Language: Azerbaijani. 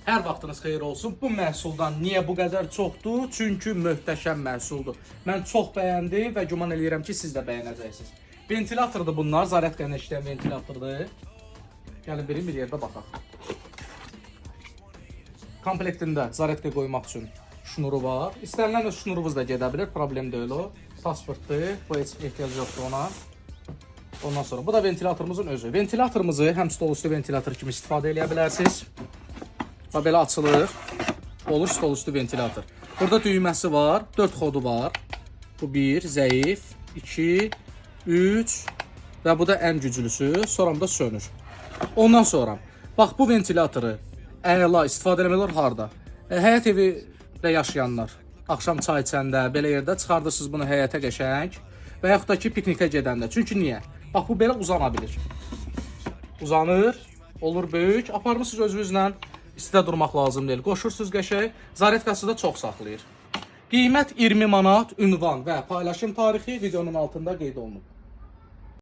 Hər vaxtınız xeyir olsun. Bu məhsuldan niyə bu qədər çoxdur? Çünki möhtəşəm məhsuldur. Mən çox bəyəndim və güman eləyirəm ki, siz də bəyənəcəksiniz. Ventilatordur bunlar, zaryadka ilə işləyən ventilatordur. Gəlin birin bir yerdə baxaq. Komplektində zaryadka qoymaq üçün şnuru var. İstənilən öz şnurunuz da gedə bilər, problem deyil o. Pasportdur, bu heç ehtiyac yoxdur ona. Ondan sonra bu da ventilatorumuzun özü. Ventilatorumuzu həm stolüstü ventilator kimi istifadə eləyə bilərsiniz. Bax belə açılır. Olur stolüstü ventilator. Burada düyməsi var, 4 xodu var. Bu 1, zəif, 2, 3 və bu da ən güclüsü. Sonra da sönür. Ondan sonra bax bu ventilatoru əla istifadə eləmək olar harda? Həyət evində yaşayanlar axşam çay içəndə belə yerdə çıxardırsınız bunu həyətə qəşəng və yaxud da ki piknikə gedəndə. Çünki niyə? Bax bu belə uzana bilir. Uzanır, olur böyük. Aparmısınız özünüzlə. İstidə durmaq lazım deyil. Qoşursunuz qəşəng. Zaryadkası da çox saxlayır. Qiymət 20 manat, ünvan və paylaşım tarixi videonun altında qeyd olunub.